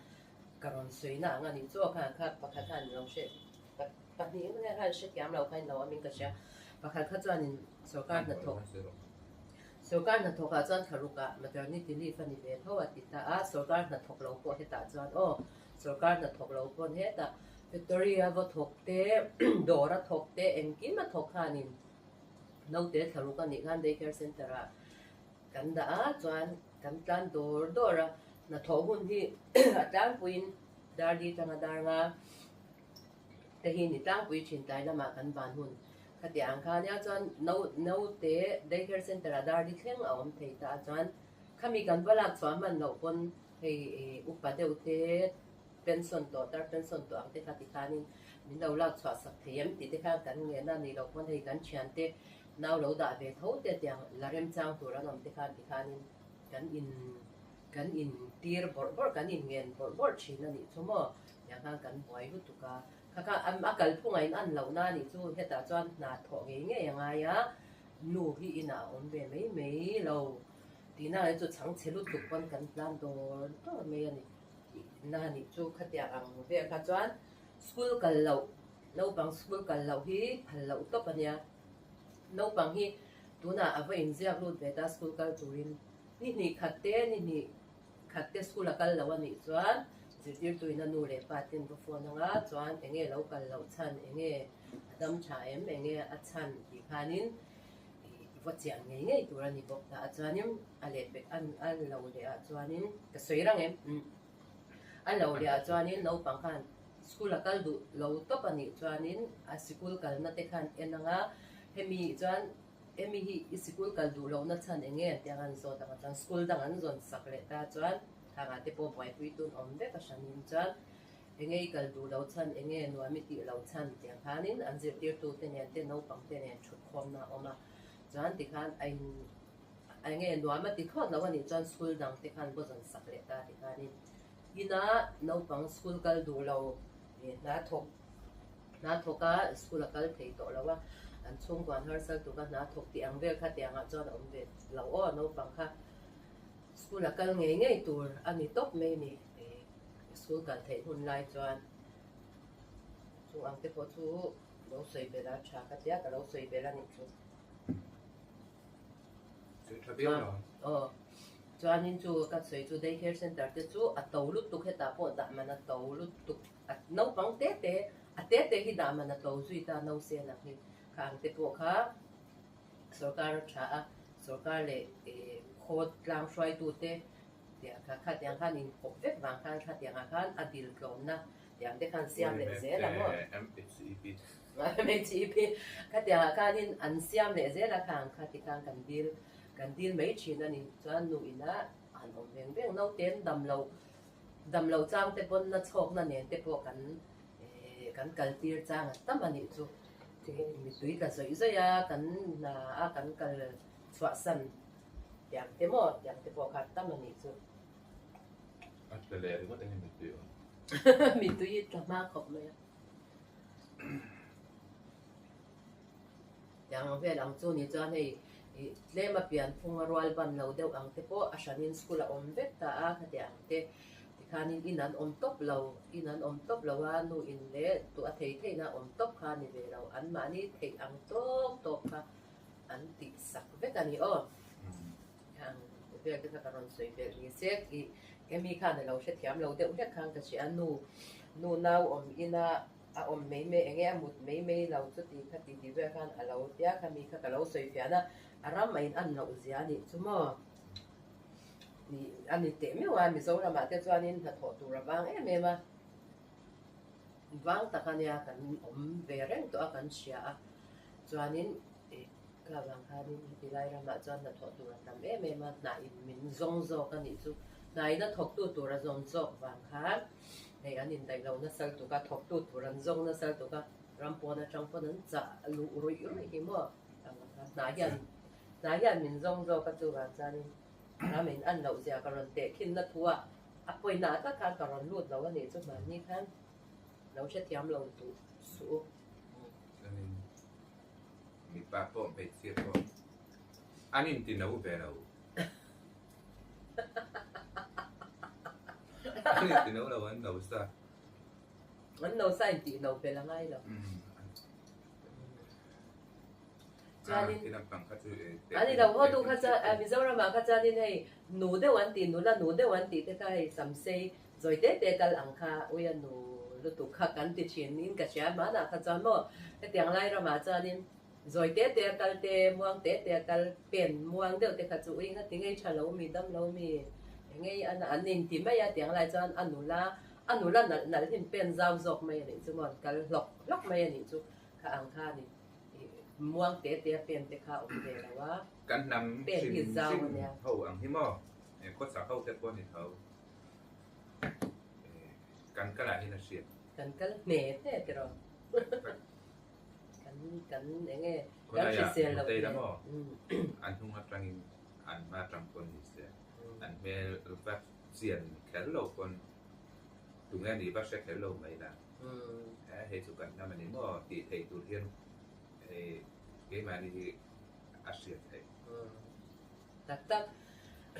Ka rawn sawi na ang a nih chu a khan kha pakhat khan lo hre pahnih emaw nia khan hrethiam lo khan lo awmin ka hria pakhat kha chuanin sorkar hnathawk sorkar hnathawk ah chuan thlaruk ah maternity leave a ni ve tho a ti ta a sorkar hnathawk lo pawh hetah chuan aw sorkar hnathawk lo pawn hetah factory a vaw thawk te dawr a thawk te engkim a thawk khanin naute thlaruk a nih khan day care center ah Kan dah a chuan kan tlan dawr dawr a, hnathawh hun hi a tlangpuiin dar li tanga dar nga te hi ni tlangpui thin tlai lamah kan van hun khatiang ang kha ania chuan no naute day care center ah dar li thleng a awm thei ta a chuan khami kan va lak chhuah hman loh pawn hei upa deuh te pension tawh tar pension tawh ang te kha tikhanin min lo lak chhuah sak thei em tih te khan kan ngen a nih loh pawn hei kan thiante Nau lo dah ve tho te tiang la remchang tur an awm te khan tikhanin kan in kan in tir bawrh bawrh kan in ngen bawrh bawrh thin a nih chu maw tiang khan kan buai lutuk a kha kha a kalphunga in an loh na nih chu hetah chuan hna thawh ngei ngei a ngai a nu hi inah a awm ve mai mai lo tihna hi chu chhangchhe lutuk pawn kan tlan dawr dawr mai a ni tihna nih chu khatiang ang vel kha chuan school kal loh naupang school kal loh hi phal loh tawp a nia. Naupang hi tunah a va inziak lut ve ta school kal turin ni hnih khat te ni hnih khat te school a kal lo a nih chuan zirtirtuin a nu leh pa ten va phone anga chuan enge lo kal loh chhan enge a dam tha em enge a chhan tih khanin ih va chian ngei ngei tur a ni bawk ta a chuanin a lehpek an a lo leh ah chuanin ka sawi rang em umm a lo leh ah chuanin naupang khan School a kal duh lo tawp a nih chuanin a sikul kalna te khan en ang a, hemi chuan hemi hi i sikul kal duh lohna chhan eng nge tiang an zawt ang a chuan school dang an zawn sak leh ta chuan khangah te pawh buaipui tun awm vek a hranin chuan enge i kal duh loh chhan enge nuam i tih loh chhan tiang khanin an zirtirtu te nen te naupang te nen thut khawmna a awm a chuan tikhan a in enge nuam a ti thlawt lo a nih chuan school dang te khan vaw zawn sak leh ta tikhanin Ina naupang school kal duh lo hna thawk hna thawk a school a kal thei tawh lo a, an chhungkaw an harsal tuk a hna thawk tih ang vel kha tiangah chuan a awm ve lo aw naupang kha school a kal ngei ngei tur a ni tawp mai ni school kal theih hun lai chuan chung ang te pawh chu lo sawi belh a tha ka tia ka lo sawi belh a nih chu. Aw chuanin chu ka sawi chu day care center te chu a to lutuk hetah pawh dah man a to lutuk a naupang te te a te te hi dah man a to zui ta nause ang hi kha ang te pawh kha sorkar a tha a sorkar leh ih khaw tlang hruaitu te tiang kha khatiang khan inkawp vek vang khan khatiangah khan a dil tlawmna tiang te khan siam leh zel a maw. MHEP khatiangah khanin an siam leh zel a khang kha tikhan kan dil kan dil mai thin a ni chuan nu ina han awm veng veng naute an dam lo dam lo chang te pawn na chhawkna nen te pawh kan eh kan kal tir chang a tam a nih chu mitui tla zawih zawih a kan hna a kan kal chhuah san tiang te maw tiang te pawh kha tam a nih chu. A tla leh ringawt enge mitui awm? Mitui tla hma khawp mai a. Tiang ang vel ang chu ni chuan hei ih tlem a pian phung a rual ban lo deuh ang te pawh a hranin school a awm vek ta a khatiang ang te tikhanin in an awm tawp lo in an awm tawp lo a nu in leh duh a thei theihna awm tawp kha ni ve lo an mahni theih ang tawk tawk kha an tih sak vek a ni aw ang vel te kha ka rawn sawi belh ni se ih Amy khan a lo hrethiam lo deuh hlek khan ka hria a, nu nu nau awm ina a awm mai mai enge a mut mai mai lo chuti kha ti ti vel khan a lo tia kha mi kha ka lo sawi fiah na. A ram a in an loh zia a nih chu maw? Nih a ni teh meuh a, Mizoramah te chuanin hnathawh tur a vang em em a, vang tak a nia kan awm ve reng tawh a kan hria a, chuanin ih ka vang khanin heti lai ramah chuan hnathawh tur a tam em em a, hnah in min zawng zawk a nih chu, hna in a thawktu tur a zawn zawk vang khan hei an indaih lo nasa lutuk a, thawktu tur an zawng nasa lutuk a, ram pawn atang pawn an chah luh ruih ruih hi maw? Hna hian hna hian min zawng zawk a chuvang chuanin ram in an loh zia ka rawn teh khin na thu a, a pawina tak khan ka rawn lut lo a nih chu mahni khan lo hrethiam lo duh suh u. Chuanin mipa pawh hmeichhia pawh an inti no ve lo. An inti no lo an no sa. An no sa intih no belh a ngai lo. Chuanin an i lo haw tu kha chuan Mizoramah kha chuanin hei nu deuh an tih nula nu deuh an tih te kha hei samsei zawi te te kal ang kha uia nu lutuk kha kan ti thin in ka hria hmanah kha chuan maw hetiang lai ramah chuanin zawi te te a kal te muang te te a kal pen muang deuh te kha chu ui nga ti ngei tha lo mi dam lo mi engei an inti mai a tiang lai chuan a nula a nula nalh nalh hin pen zau zawk mai a nih chu maw an kal hlawk hlawk mai a nih chu. Kha ang kha ni muang te te a pen te kha awm ve lo a. Kan hnam hrim hrim ho ang hi maw? Khawchhak ho te pawh ni tho. Kan kal ah hian a hriat. Kan kal hne hne tiraw? Kan kan eng nge kan hrisel lo hne. Maw? An hnung atangin an hma atang pawn ni se. An hmel va chian kher lo pawn tunge ni va hre kher lo mai la. Hei chu kan hnam a ni maw tih theih tur hian hei keimahni hi a hriat theih. Tak tak.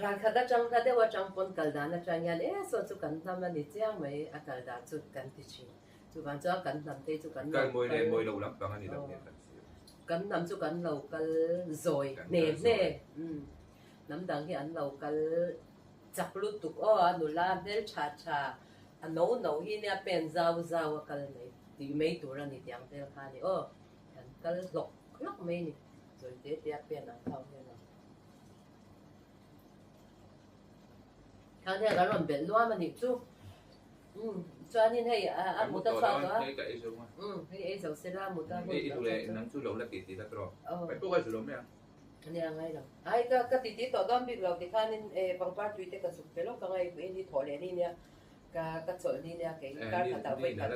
Ralkhat atang hla deuh atang pawn kal dan atang hian e saw chu kan hnam a ni chiang mai a kal dan chu kan ti thin. Chuvang chuan kan hnam te chu kan lo kal mawi leh mawi lo lampang a ni lo nia kan sir. Kan hnam chu kan lo kal zawi hne hne. Hnam dang hi an lo kal chak lutuk aw a nula hmeltha tha A no no hi nia pen zau zau a kal mai tih mai tur a ni tih ang vel kha a ni aw. Kan kal hlawk hlawk mai a ni. Zawi te te a pen ang khau hian ang. Khang hian kan rawn belh nuam a nih chu. Umm chuanin hei a mut a chhuah tawh a. Hei ka ei zo a. Umm hei ei zo sela mut a hun tawh. Ei duh leh nang chu lo la ti ti la tawh. Pai pawh ka zu lo mai ang. Nia ngai lo. Ai ka ka ti ti tawh dawn bik lo tikhanin e pangpar tui te ka zuk pe lawk ang a i ni thawh leh ni nia ka ka chawlh ni nia kei kar khatah vawi khat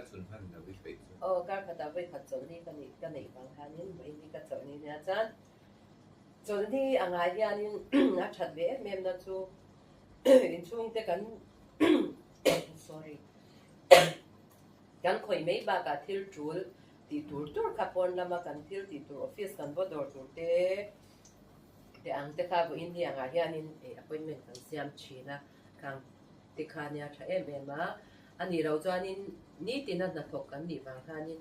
aw kar khatah vawi khat chawlh ni ka nih ka neih vang khanin vawi ni ka chawlh ni nia chuan chawlh ni angah hianin a that ve em em na chu inchhungte kan sorry kan khawih mai bakah thil tul Tih tur tur kha pawn lama kan thil tih tur office kan va dawr tur te te ang te kha vawiin ni angah hianin ih appointment kan siam thin a, khang te kha nia tha em em a, a nih loh chuanin nitina hnathawk kan nih vang khanin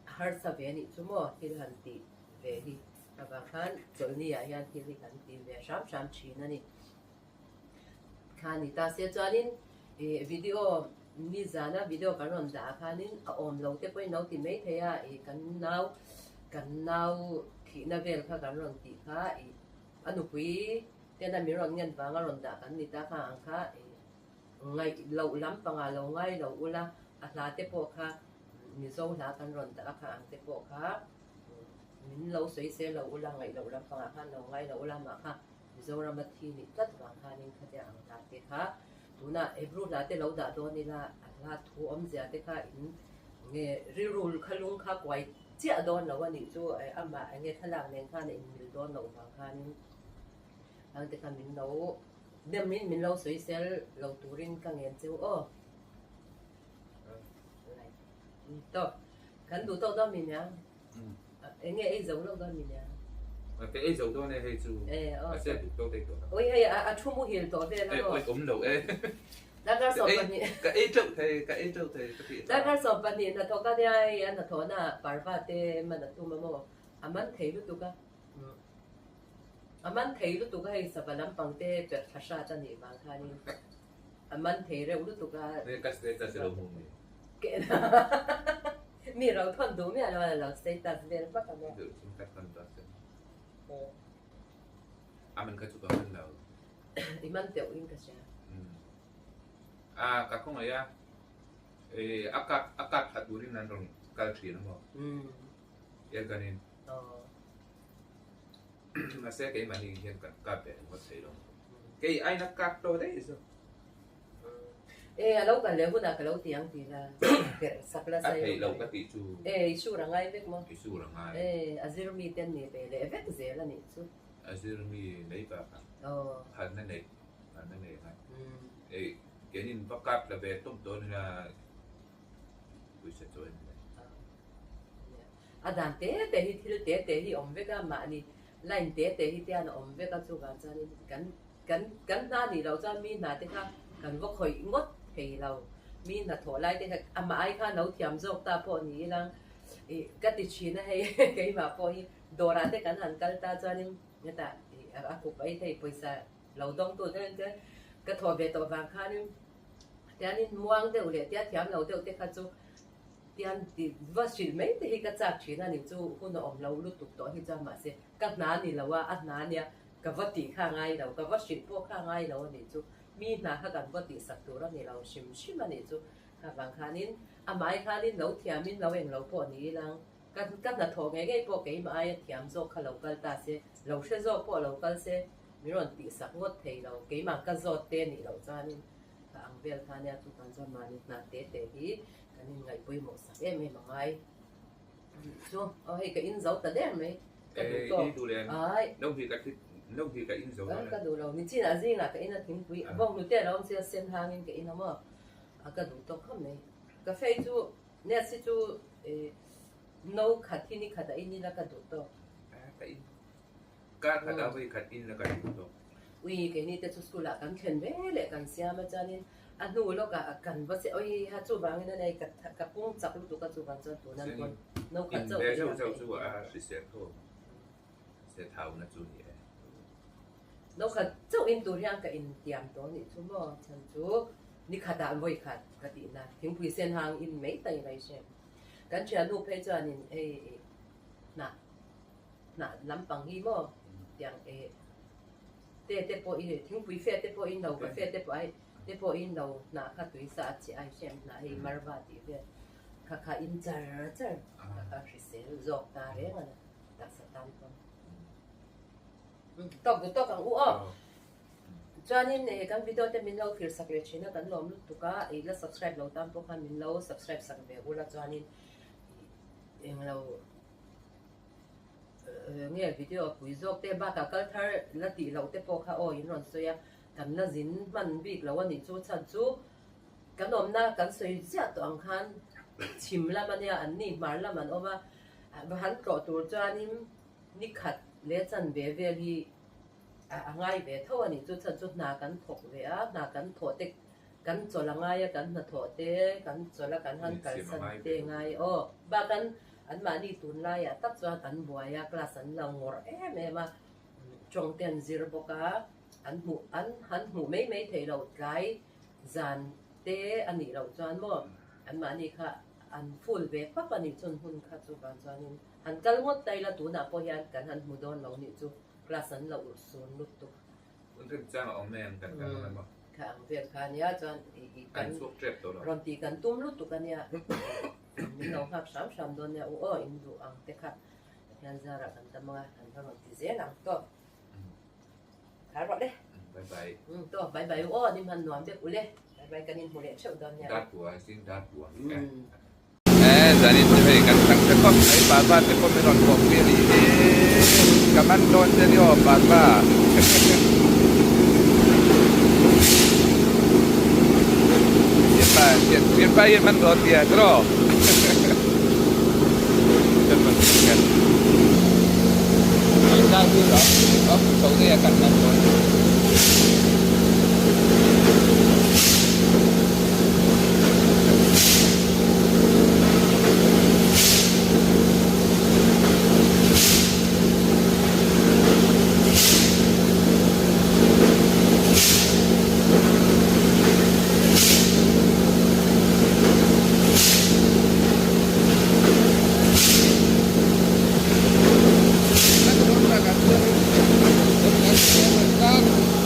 a harsa ve anih chu maw thil han tih ve hi avang khan chawlhni ah hian thil hi kan ti ve hram hram thin a ni. Kha ni ta se chuanin ih video nizana video kan rawn dah ah khanin a awm lo te pawhin lo ti mai thei a ih kan nau kan nau thihna vel kha kan rawn tih kha ih a nupui tena min rawn ngen vanga rawn dah kan ni ta kha ang kha ih ngaih loh lampangah lo ngai lo ula a hla te pawh kha Mizo hla kan rawn dah a kha ang te pawh kha min lo sawi sel lo ula ngaih loh lampangah khan lo ngai lo ula mah kha Mizorama thi nih tlat vang khanin khatia ang hla te kha tunah Hebrew hla te lo dah dawn ila a hla thu awmzia te kha in nge rilru kha lung kha kuai chiah dawn lo a nih chu amah enge thlalak nen khan a inmil dawn loh vang khanin hang te kha min lo nem in min lo sawi sel lo turin ka ngen cheu aw. Tawp kan duh tawk dawn mi nia. Enge ei zo lo dawn mi nia. Ka ei zo dawn e hei chu. A se duh tawk dei tawh lo. Oi hei a thu muhil tawh vel a maw. Oi awm lo e. Darkar 12. Ka ei teuh thei ka ei teuh thei ka tih. Darkar 12 hnathawk a nia hei a hnathawhna parva te man a tum a maw. A man thei lutuk a. A man thei lutuk a hei sava lampang te perh thla hrat a nih vang khanin a man thei reuh lutuk a. Ka status i lo hmu mi. Mi ro thawn duh miah lo a lo status vel vak a nia. Duh chung ka thawn ta se. A man kha chu ka man lo. I man teuh in ka hria. A ka khawngaih a, a kap a kap thla turin an rawn kal thin a maw? Airgun in. Mahse keimahni hian kan kap ve ringawt thei lo. Kei aina kap tawh daih zawk. E a lo kal leh hunah ka lo ti ang ti la perh sak la A theih lo ka tih chu. E i sur a ngai vek maw? I sur a ngai. E a zir mi te an ni ve leh vek zel a nih chu. A zir mi mai bakah phalna nei phalna nei a ngai. E keinin va kap la ve tawp dawn ila pawisa chaw en mai. A dan te te hi thil te te hi awm vek a mahni line te te hi te an awm vek a chuvang chuanin kan Kan kan hna nih loh chuan mi hna te kha kan va khawih ngawt thei lo. Mi hna thawh lai te kha amah ai khan lo thiam zawk ta pawh ni ilang ih ka ti thin a hei keimah pawh hi dawrah te kan han kal ta chuanin hetah ih a kup ai thei pawisa lo dawng tu te chuan ka thawh ve tawh vang khanin tianin muang deuh leh tia thiam lo deuh te kha chu tian tih va hrilh mai te hi ka chak thin a ni chu hun a awm lo lutuk tawh hi chuan mahse ka hna ni lo a a hna nia Ka va tih kha ngai lo, ka va hrilh pawh kha ngai lo a nih chu. Mi hna kha kan va tihsak tur a ni lo hrim hrim a nih chu. Kha vang khanin amah khanin lo thiamin lo eng lo pawh ni ilang, ka ka hnathawh ngei ngei pawh keimah aia thiam zawk kha lo kal ta se, lo hre zawk pawh lo kal se, min rawn tihsak ngawt thei lo. Keimah ka zawt te nih loh chuanin ka ang vel kha nia chu kan chuan mahni hna te te hi kan inngaih pawimawh sak em em a ngai. Chu, aw hei ka in zo ta der mai. Ka duh tawk. Ai. Ka duh lo. Nichin ah zingah ka in a thingpui a bawk hnute a lo awm sia sen hangin ka in a maw. A ka duh tawk khawp mai. Cafe chu nets hi chu no khat hi ni khat a in ila ka duh tawk. Ka in. Kar khat a vawi khat in la ka duh tawk. Ui keini te chu school ah kan thlen ve leh kan siam a chuanin a hnu lawkah kan va che oi ha chuvangin a nei ka ka pung chak lutuk a chuvang chuan tuna pawn no khat chauh ka in a chu a hrisel tho se thau na chu ni e. No khat chauh in tur hian ka in tiam tawh nih chu maw chhan chu ni khatah vawi khat ka tih na thingpui sen hang in mai ta i mai hre kan thiannu phei chuanin hei hnah Hnah lampang hi maw tiang eh te te pawh i thingpui fe te pawh in lo cafe te pawh ai te pawh in lo hnah kha tui sa a chi ai hriam hnah hei marva tih vel kha kha in char char kha kha hrisel zawk ta reng a ni taksa tan pawn tawk duh tawk ang u aw chuanin eh kan video te min lo thlir sak leh thin a kan lawm lutuk a i la subscribe lo tan pawh khan min lo subscribe sak ve ula chuanin englo. Nge video a pui zawk te bakah kal thar la tih loh te pawh kha aw in rawn sawi a, kan la zin hman bik lo a nih chu chhan chu kan awmna kan sawi ziah tawh ang khan chhim lam a nia an ni hmar lam an awm a, va han tlawh tur chuanin ni khat leh chanve vel hi a ngai ve tho a nih chu chhan chu hna kan thawk ve a, hna kan thawh te kan chawlh a ngai a kan hnathawh te kan chawlh a kan han kalsan te ngai aw bakah An mahni tunlaiah tak chuan an buai a, class an lo ngawrh em em a, tawng te an zir bawk a, an hmuh an han hmuh mai mai theih loh tlai zan te a nih loh chuan maw an mahni kha an full ve pap a nih chun hun kha chuvang chuanin han kal ngawt ta ila tunah pawh hian kan han hmu dawn lo nih chu class an lo urh sun lutuk. Hun remchang a awm mai ang kan kal ang emaw. Kha ang vel kha ania chuan i kan rawn tih kan tum lutuk a nia. Min lo nghak hram hram dawn nia u aw in duh ang te kha Pathian zarah kan tam anga kan va rawn ti zel ang tawp. Thar rawh le. Bye bye. Tawp bye bye u aw ni hman nuam vek u le. Bye bye kan inhmu leh theuh dawn nia. Dar pua zing dar pua ni e. E zanin chu hei kan thlang che khawp mai Parva te pawh min rawn pawh pui a nih hi ka man dawn che ni aw Parva. Thianpa hian man dawn tia tiraw kan man kan chho daih a kan man dawn.